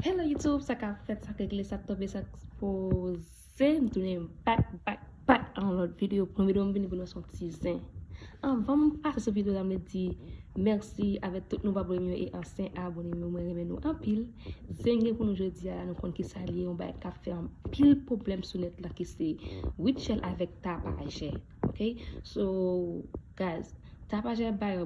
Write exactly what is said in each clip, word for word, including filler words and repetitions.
Hello YouTube, sa k ap fèt, sa k regle, sa k tonbe, sa k poze. M tounen back, back, back a yon lòt videyo. Pou yon videyo, m vini pou nou se yon ti zen. Anvan m pase sou videyo la, m vle di mèsi avèk tout nouvo abone m yo e ansyen abone m yo. Mwen renmen nou anpil. Zen gen pou nou jodi a, nou konn ki sa l ye, yon bagay k ap fè anpil pwoblèm sou nèt la ki se Rutshelle avèk Tapajè. Ok? So, guys, Tapajè bay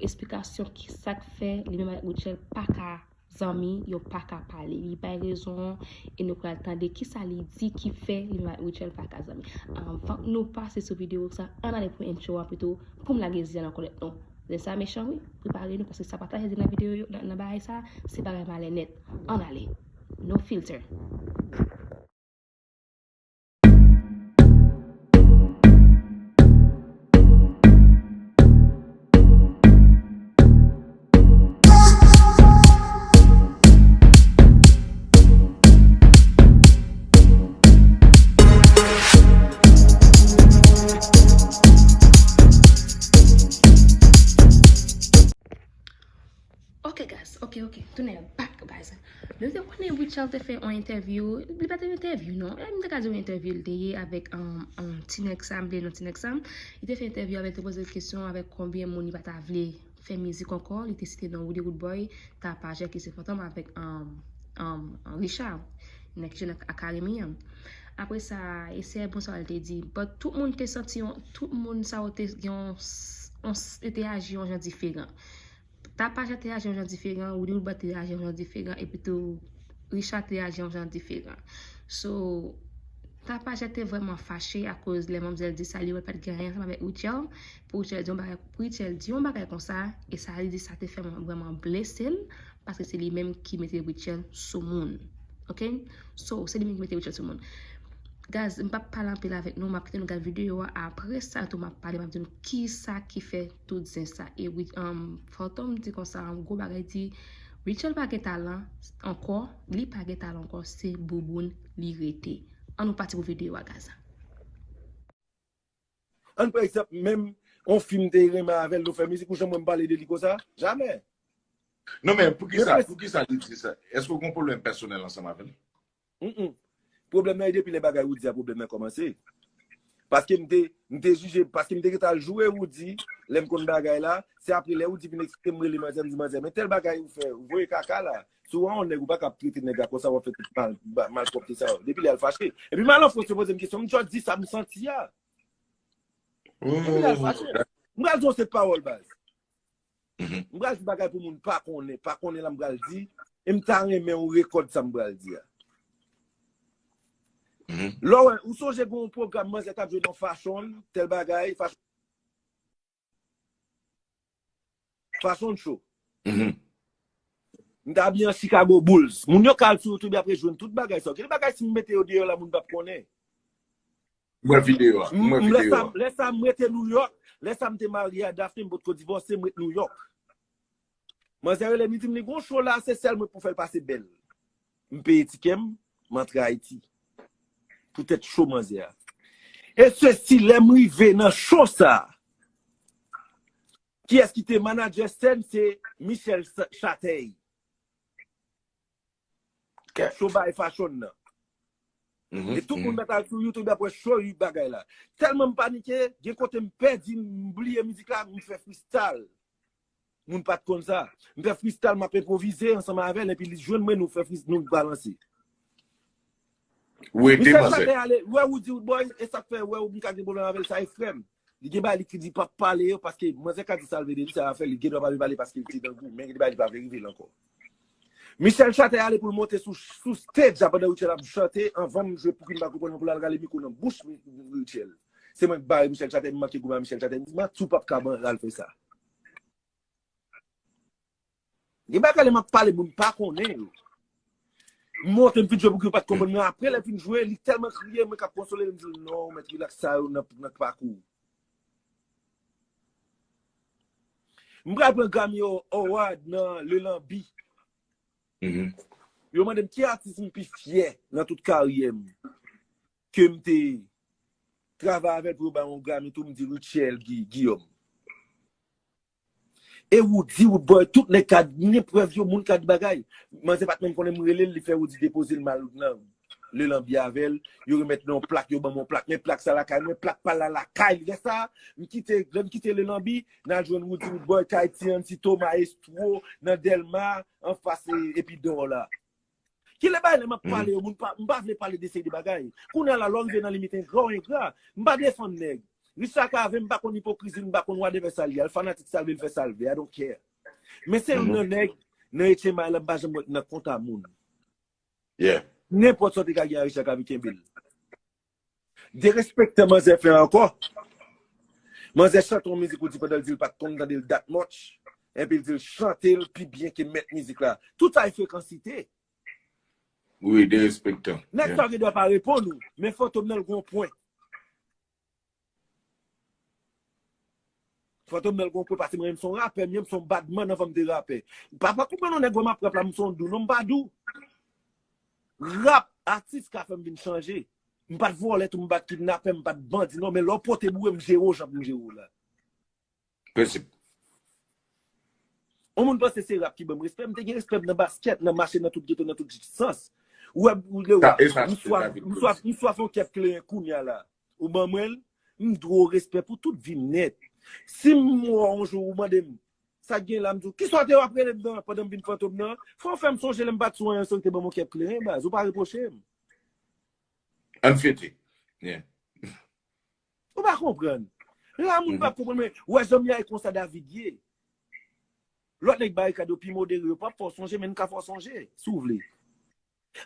esplikasyon ki sa k fè li menm avèk Rutshelle pa ka zanmi, yo pa ka pale. Li bay rezon an, e nou pral tande kisa li di ki fè li menm ak Rutshelle pa ka zanmi. Anvan nou pase sou videyo sa, ann ale pou entro a pito, pou m lage zen an kòlèt nou. Zen sa mechan wi, prepare nou, paske sa pataje zen nan videyo yo, nan, nan bagay sa, se bagay malè nèt. Ann ale. No filter. Ok, guys. Ok, ok. Tounen back, guys. Nou te konnen Rutshelle te fè yon entèvyou. Li pa te yon entèvyou, non. Eh, m te ka di yon entèvyou li te ye avèk um, um, ti nèg sa, m bliye non ti nèg sa. Li te fè entèvyou avèk, te poze l kesyon avèk konbyen moun li pa ta vle fè mizik ankò. Li te site non Roody Roodboy, Tapajè ki se Fantom avèk um, um, Richard. Nèg ki jwe nan Akademi an. Apre sa, e se bon sa l te di. But tout moun te santi yon, tout moun sa yo te gen yon, s- yon, s- yo te aji yon jan diferan. Tapajè te aji yon jan diferan, Roody Roodboy te aji yon jan diferan, epi tou Richard te aji yon jan diferan. So, Tapajè te vrèman fache akoz lè manmzèl di sa, li wè l pa t gen anyen ansanm avèk Rutshelle. Pou Rutshelle di yon bagay, pou Rutshelle di yon bagay konsa, e sa li di sa te fè vrèman blese l, paske se li menm ki mete Rutshelle sou moun. Ok? So, se li menm ki mete Rutshelle sou moun. Guys, m p ap pale anpil avèk nou, m ap kite nou gade videyo a. Apre sa tou, m ap pale, m ap di nou kisa ki fè tout zen sa. E wi, um, Fantom di konsa, yon gwo bagay di, Rutshelle pa gen talan ankò, li pa gen talan ankò, se bouboun li rete. Ann nou pati pou videyo a, guys. Ann pran egzanp, menm yon fi m te renmen avè l, nou fè mizik, ou janm wè m pale de li konsa? Jamè. Non, men poukisa, poukisa li di sa? Èske w gen pwoblèm pèsonèl ansanm avè l? Mm-mm. Pwoblèm nan e depi lè bagay Roody a pwoblèm nan kòmanse. Paske m te, m te jije, paske m te gentan al joure Roody, lè m konn bagay la, se apre lè Roody vin eksplike m, rele manzè, m di manzè, men tèl bagay ou fè, ou voye kaka la. Si w wè yon nèg, ou pa ka ap trete nèg la konsa, w ap fè tout mal, malpwòpte sa yo. Depi lè a l fache. Epi m al an Frans, yo poze m kesyon, m just di sa m santi a. Epi lè a l fache. M pral di yon sèt pawòl, baz. M pral di bagay pou moun pa konnen, pa konnen la m pral di, e m ta renmen ou rekòd sa m pral di a. Lè w wè, ou sonje gen yon pwogram manzè t ap jwe nan Fashion, tèl bagay, Fashion, Fashion Show. M t abiye an Chicago Bulls. Moun yo ka al sou YouTube y ap rejwenn tout bagay sa yo. Gen de bagay si m mete yo deyò la, moun p ap konnen. M wè videyo a. M wè videyo a. Lè sa m rete New York, lè sa m te marye a Daphne, m potko divòse, m ret New York. Manzè rele m, li di m li gon show la, se sèl mwen k pou fè l pase bèl. M peye tikè m, m antre Ayiti. Poutèt show manzè a. E sesi, lè m rive nan show sa, kiyès ki te manadjè sèn, se Michel Chatey. Show bay Fashion nan. E tout moun mèt al sou YouTube ap wè show yu bagay la. Tèlman m panike, gen kote m pèdi, m bliye mizik la, m fè freestyle. Moun pa t konn sa. M fè freestyle, m ap enpwovize ansanm avè l, epi li jwenn mwen, nou fè freestyle, nou balanse. Michel Chatey ale, wè Roody Roodboy, e sa k fè, wè m ka gen pwoblèm avè l, sa e frè m. Li gen bagay li ki di p ap pale yo, paske manzè ka di sa l vle di, sa afè li, li gen dwa pa vle pale paske li te nan gou, men gen de bagay li pa vle rive l ankò. Michel Chatey ale pou l monte sou, sou stage la pandan Rutshelle ap chante, anvan m jwe Pouki m pa konprann pou l al rale mikwo nan bouch Rutshelle. Se mwen k bare Michel Chatey, m manke goumen a Michel Chatey, m di, Mati, w p ap ka al fè sa. Gen bagay lè m ap pale, moun pa konnen yo. M monte, m fin jwe pou ki yo pa t konprann, men apre lè m fin jwe, li tèlman kriye, mwen k ap konsole l, m di l, non, mèt, rilaks, sa yo nan, nan pakou w. M pral pran Grammy Award nan Le Lanbi. Yo mande m ki atis m pi fyè nan tout karyè m. Ke m te travay avè l pou yo ba yon Grammy tou, m di Rutshelle Guillaume. E Roody, Roodboy, tout nèg ka di, gen prèv yo, moun ka di bagay. Manzè pa t menm konnen m rele l, li fè Roody depoze l, m al nan Lelanbi avè l, yo remèt mwen yon plak, yo ban mwen yon plak, men plak sa lakay mwen, plak pa l la lakay li. Lè sa, m kite, lè m kite Lelanbi, n al jwenn Roody, Roodboy, kay Ti Ann Tito, Maestro, nan Dèlma, anfas e, epi dèyè la. Kilè bagay lè m ap pale yo, moun pa, m pa vle pale de seri de bagay. Kounye a la, lè w rive nan limit engra, w engra. M pa defann nèg. Richard Cavé, m pa konn ipokrizi, m pa konn whatever sa l ye. Al fanatik sa l vle l fè sa l vle. I don't care. Men se youn nan nèg, nan H M I la, m pa janm wè nan kont a moun. Yeah. Nenpòt sa w te ka gen a Richard Cavé, kenbe l. Derespektan manzè fè ankò. Manzè chante yon mizik ou di pandan l di l pa t konn tande l that much. Epi l di l chante l pi byen ke mèt mizik la. Tout sa e frekansite. Wi, derespektan. Nèg sa gen dwa pa reponn ou, men Fantom nan l gon pwen. Fantom nan l gon pwen, paske mwen menm se yon rapè, mwen menm se yon badman anvan m te rapè. Pa, pa konprann yon nèg wè m ap rap la, m se yon dou. Non, m pa dou. Rap, atis ka fè m vin chanje. M pa t vòlè tou, m pa t kidnapè, m pa t bandi, non, men lè w pote boure, m jere w jan pou m jere w la. Prensip. Yon moun panse se rap ki ban m respè, m te gen respè nan baskèt, nan mache, nan tout geto, nan tout sans. Ou wè, ou le wè, m swaf, m swaf, m swaf yon kèp kleren kounye a la. Ou ban mwen l, m dwe w respè pou tout vi m nèt. Si m wè yon jou ou mande m, sa k gen la, m di w, kisa w te w ap rele m nan pandan m vin Fantom nan? Fò w fè m sonje lè m pa t sou anyen, se w ki te ban m yon kèp kleren, baz, ou pa repwoche m. Ann fete. Yeah. Ou pa konprann. La, moun pa konprann, men, ou wè, jan m ye a, e konsa David ye. Lòt nèg Barikad yo pi modere, yo p ap fè w sonje, men n ka fè w sonje, si w vle.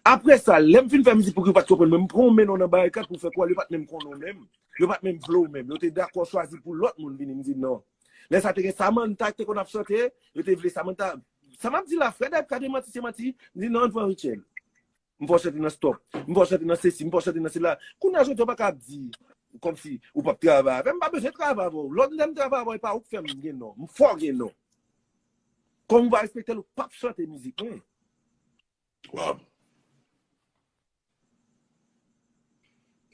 Apre sa, lè m fin fè mizik pou ki yo pa t konprann mwen, m pran yon men non nan Barikad pou fè kwè yo pa t menm konnen w menm. Yo pa t menm vle w menm. Yo te dakò chwazi pou lòt moun vini, m di non. Lè sa te gen Samantha ki te konn ap chante, yo te vle Samantha. Sa m ap di la, frè Dayp ka demanti, se manti, m di non, ann pran Rutshelle. M fè w chante nan Stop. M fè w chante nan sesi, m fè w chante nan sela. Kounye a jodi a w pa ka ap di kòmsi ou p ap travay avè m. M pa bezwen travay avè w. Lòt lè m travay avè w, e pa ou k fè m gen non. M fè w gen non. Kòm ou pa respekte l, ou p ap chante mizik mwen. Wow.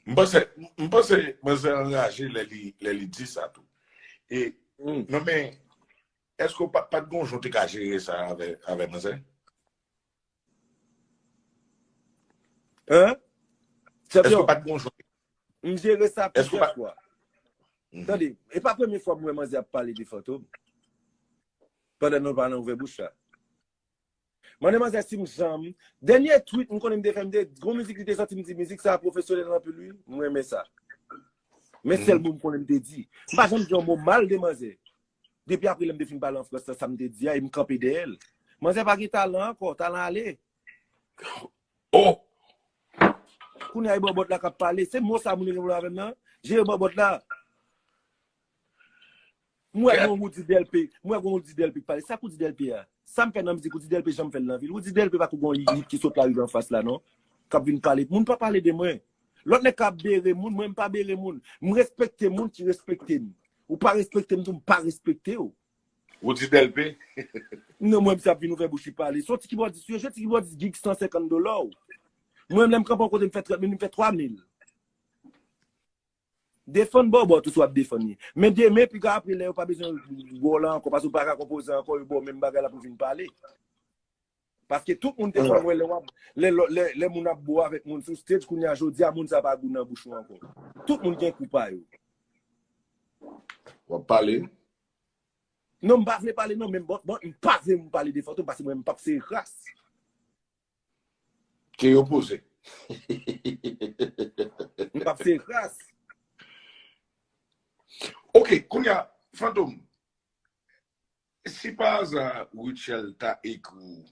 M panse, m panse manzè anraje lè li, lè li di sa tou. E, non men, èske w pa, pa t gon jan w te ka jere sa avè, avè manzè? Hein? Èske w pa t gon jan? M jere sa plizyè fwa. Tande, e pa premye fwa m wè manzè ap pale de Fantom. Pandan nou pa nan ouvè bouch la. Mande manzè si m janm. Dènye tweet m konnen m te fè, m te gon mizik li te soti, m di mizik sa pwofesyonèl anpil wi. M renmen sa. Men sèl mo m konnen m te di. M pa janm di yon mo mal de manzè. Depi apre lè m te fin pale an Frans la, sa m te di a, e m kanpe dèyè l. Manzè pa gen talan ankò, talan ale. Oh! Kounye a e bòbòt la k ap pale. Se mo sa moun yo gen pwoblèm avè m nan. Jere bòbòt la. M wè gon Roody Delpé, m wè gon Roody Delpé k pale. Sa k Roody Delpé a? Sa m fè nan mizik Roody Delpé janm fè l nan vi l. Roody Delpé pa kou gon limit ki sot la rive anfas la non. K ap vin pale. Moun pa pale de mwen. Lòt nèg ka bere moun, mwen m pa bere moun. M respekte moun ki respekte m. Ou pa respekte m tou, m pa respekte w. Roody Delpé. Non, mwen m se ap vin ouvè bouch li pale. Se yon ti kibòdis, yo jwe ti kibòdis gig san senkant dola w. Mwen lè m kanpe yon kote m fè trant mil, m fè twa mil. Defann bòbòt ou si w ap defann li. Men demen, piga apre, lè yo pa bezwen wè w la ankò, paske w pa ka konpoze ankò, yo ba w menm bagay la pou vin pale. Paske tout moun te konn wè lè w ap, lè, lè, lè, lè moun ap bo avèk moun sou stage, kounye a jodi a, moun sa pa gou nan bouch ou ankò. Tout moun gen kou pa yo. W ap pale? Non, m pa vle pale non, men bon, bon, m pa vle m pale de Fantom, paske mwen, m p ap sere kras. Ke yo poze. M p ap sere kras. Ok, kounye a, Fantom, si pa aza Rutshelle ta ekri w.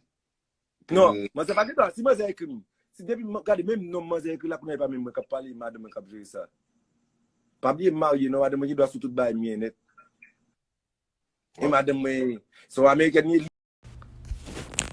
Non, manzè pa gen dwa, si manzè ekri m. Si depi, gade, menm non manzè ekri la, kounye a e pa menm mwen k ap pale, madanm mwen k ap jere sa. Pa bliye m marye, non, madanm mwen gen dwa sou tout bagay m gen nèt. E madanm mwen, se yon amerikèn li ye.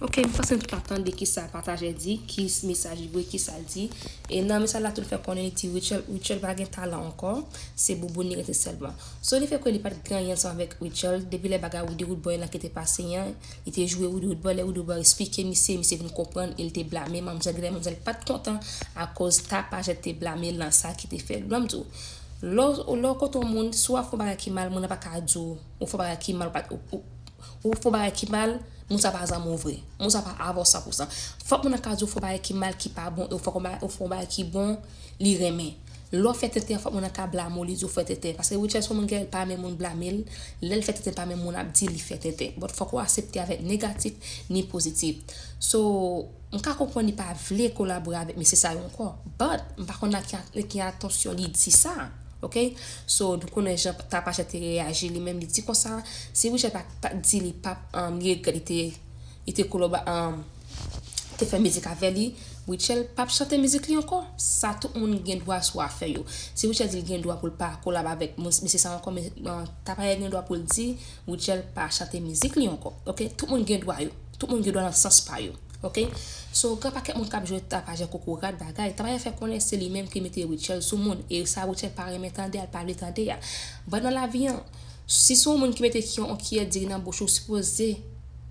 Ok, m panse nou tout ap tande kisa patajè di, ki mesaj li voye, kisa l di. E nan mesaj la tou l fè konnen li di Rutshelle, Rutshelle pa gen talan ankò, se bouboun li rete sèlman. So li fè kwè li pa t gen anyen ansanm avèk Rutshelle, depi lè bagay Roody Roodboy lan ki te pase an, li te joure Roody Roodboy, lè Roody Roodboy eksplike misye, misye vin konprann e li te blame manmzèl, genlè manmzèl pa t kontan akoz tapajè te blame l nan sa ki te fèt. Ban m di w, lè w, lè w kote yon moun, si w ap fè yon bagay ki mal, moun nan pa ka di w, ou fè yon bagay ki mal, ou pa t, ou, ou, Ou fè yon bagay ki mal, moun sa pa zanmi w vre. Moun sa pa avè w san pou san. Fòk moun nan ka di w fè yon bagay ki mal, ki pa bon, e ou fè yon bagay, ou fè yon bagay ki bon, li renmen. Lè w fè tenten an, fòk moun nan ka blame w, li di w fè tenten. Paske Rutshelle se yon moun, gen, li pa renmen moun blame l. Lè l fè tenten, pa renmen moun ap di li fè tenten. But fòk ou aksepte avèk negatif ni pozitif. So, m ka konprann li pa vle kolabore avèk mesye sa yo ankò. But, m pa konn nan ki, nan ki entansyon li di sa. Ok? So, nou konnen jan Tapajè te reyaji li menm, li di konsa, si Rutshelle pa, pa di li p ap, um, li regrèt li te, li te kolaba-, um, te fè mizik avè li, Rutshelle p ap chante mizik li ankò. Sa tout moun gen dwa sou afè yo. Si Rutshelle di l gen dwa pou l pa kolab avèk moun, mesye sa ankò, men, um, Tapajè gen dwa pou l di Rutshelle pa chante mizik li ankò. Ok? Tout moun gen dwa yo. Tout moun gen dwa nan sans pa yo. Ok? So, gen pakèt moun k ap jwe Tapajè kokorat bagay. Tapajè fè konnen se li menm ki mete Rutshelle sou moun. E sa Rutshelle pa renmen tande a, l pa vle tande a. But nan lavi an, si se yon moun ki mete yon kiyè diri nan bouch ou, ou sipoze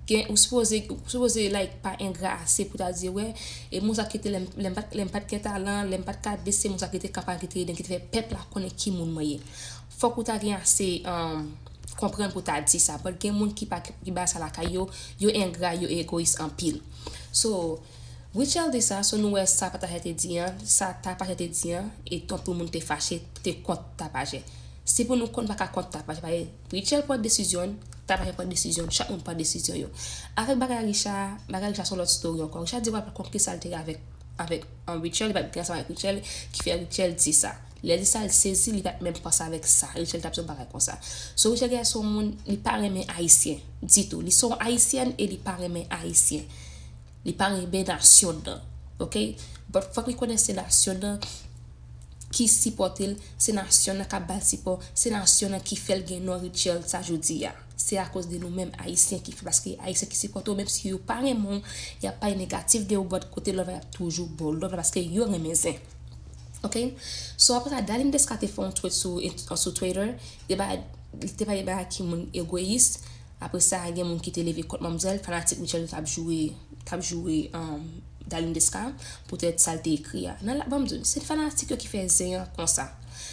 gen, ou sipoze, ou sipoze, like, pa engra ase pou ta di, wè, e moun sa ki te, lè m, lè m pa t, lè m pa t gen talan, lè m pa t ka danse, moun sa ki te kanpe, ki te ede, ki te fè pèp la konnen ki moun mwen ye. Fòk ou ta gen ase, um, konprann pou ta di sa. But gen moun ki pa, ki ba sa lakay yo, yo engra, yo egoyis anpil. So, Rutshelle di sa, so nou wè sa Tapajè te di an, sa Tapajè te di an, e tout moun te fache, te kont Tapajè. Si pou nou konn pa ka kont Tapajè, paske Rutshelle pran desizyon, Tapajè pran desizyon, chak moun pran desizyon yo. Avèk bagay Richard, bagay Richard se yon lòt story ankò. Richard di w pa konn kisa l te avèk, avèk, um, Rutshelle, li pa t gen ansanm avèk Rutshelle, ki fè Rutshelle di sa. Lè l di sa, l sezi, li pa t menm panse avèk sa. Rutshelle t ap di yon bagay konsa. So, Rutshelle Guerrier se yon moun, li pa renmen Ayisyen ditou. Li se yon Ayisyèn e li pa renmen Ayisyen. Li pa renmen nasyon nan. Ok? But fòk li konnen se nasyon nan ki sipòte l, se nasyon nan k ap ba l sipò, se nasyon nan ki fè l gen non Rutshelle sa jodi a. Se akoz de nou menm Ayisyen ki fè, paske Ayisyen ki sipòte w, menm si yo pa renmen w, y ap pale negatif de ou, but kote love la, y ap toujou ba w love la, paske yo renmen zen. Ok? So, apre sa, Darline Desca te fè yon tweet sou, sou Twitter, li te ba, li te pale bagay ki moun egoyis. Apre sa, gen moun ki te leve kont manmzèl, fanatik Rutshelle yo t ap joure, t ap joure, um, Darline Desca, poutèt sa l te ekri a. Nan la, ban m di w, se fanatik yo ki fè zen an konsa.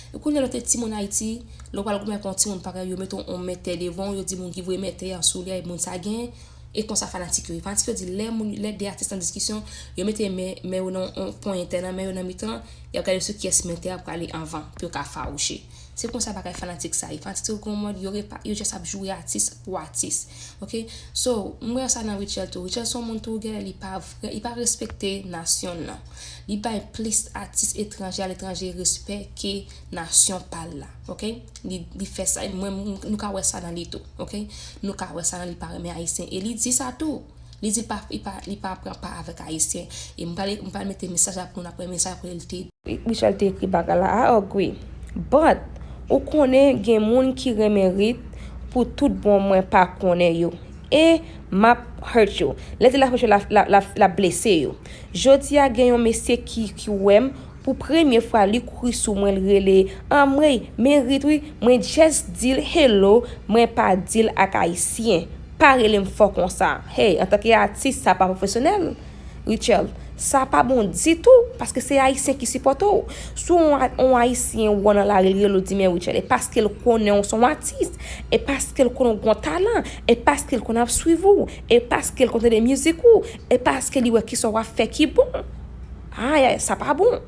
E kounye a lè w te timoun Ayiti, lè w pral goumen ak yon timoun parèy, yo mete yon mètè devan w, yo di moun ki voye mètè an sou li a, e moun sa gen, e konsa fanatik yo ye. Fanatik yo di lè moun, lè de atis nan diskisyon, yo mete men, men yo nan yon ponyèt nan men yo nan mitan, y ap gade sou kiyès mètè a prale anvan, pou yo ka fawouche. Se konsa bagay fanatik sa ye. Fanatik se yon mòd, yo repa-, yo just ap joure atis pou atis. Ok? So, m wè sa nan Rutshelle tou. Rutshelle se yon moun tou, genlè li pa vre, li pa respekte nasyon l nan. Li bay plis atis etranje aletranje respè ke nasyon pa l la. Ok? Li, li fè sa, mwen, nou ka wè sa nan li tou. Ok? Nou ka wè sa nan li pa renmen Ayisyen. E li di sa tou. Li di l pa, li pa, li pa pran pa avèk Ayisyen. E m pral, m pral mete mesaj la pou nou apre, mesaj apre li te Rutshelle te ekri bagay la, I agree. But, ou konnen gen moun ki renmen rit pou tout bon mwen pa konnen yo. E m ap hurt yo. Lè di l ap hurt yo, l ap, l ap, l ap, l ap blese yo. Jodi a gen yon mesye ki, ki wè m pou premye fwa, li kouri sou mwen, l rele, anmwey, men rit wi, mwen just di l hello, mwen pa di l ak Ayisyen. Pa rele m fò konsa. Hey, antanke atis, sa pa pwofesyonèl. Rutshelle, sa pa bon ditou, paske se Ayisyen ki sipòte w. Si yon, yon Ayisyen ou wè nan lari, li rele w di men Rutshelle, e paske l konnen w se yon atis, e paske l konnen w gen yon talan, e paske l konn ap swiv ou, e paske l konn tande mizik ou, e paske li wè kisa w ap fè ki bon. Ay, ay, sa pa bon.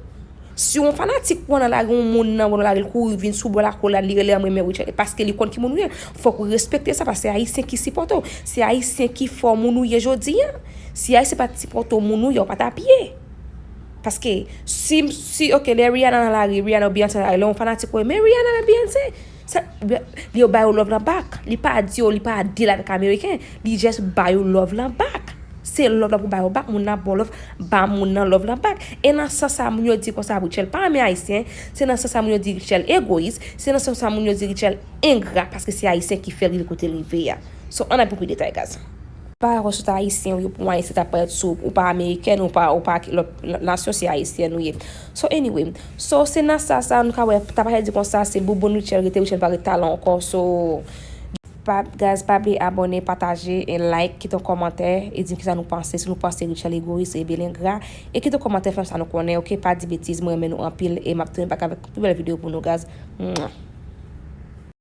Si yon fanatik ou wè nan lari, yon moun nan wè nan lari, l kouri vin sou bò lakou la, li rele anmwey men Rutshelle, e paske li konn ki moun ou ye. Fòk ou respekte sa, paske se Ayisyen ki sipòte w. Se Ayisyen ki fè w moun ou ye jodi a. Si Ayisyen pa t sipòte w moun ou ye, w pa t ap ye. Paske si, si, ok, lè Rihanna nan lari, Rihanna ou Beyoncé nan lari, lè yon fanatik ou, men Rihanna, men Beyoncé, sa, li yo ba yo love lan back. Li pa di yo, li pa deal avèk Ameriken. Li just ba yo love lan back. Se love lan pou ba yo back, moun nan ap ba w love, ba moun nan love lan back. E nan sans sa moun yo di konsa Rutshelle pa renmen Ayisyen, se nan sans sa moun yo di Rutshelle egoyis, se nan sans sa moun yo di Rutshelle engra, paske se Ayisyen ki fè l rive kote l rive a. So, ann al pou plis detay, guys. Pa wè sou ta Ayisyen ou ye, pou Ayisyen ta parèt sou ou, ou pa Amerikèn, ou pa, ou pa lòt nasyon, se Ayisyèn ou ye. So, anyway. So, se nan sa, sa, nou ka wè, ta pa di konsa, se bouboun Rutshelle rete, Rutshelle pa ret talan ankò. So, pa, guys, pa bliye abòne, pataje, e like, kite yon kòmantè, e di m kisa nou panse, si nou panse Rutshelle egoyis, rebèl, engra, e kite yon kòmantè, fè m sa nou konnen, ok? Pa di betiz, mwen renmen nou anpil, e m ap tounen back avèk pi bèl videyo pou nou, guys. Mwah.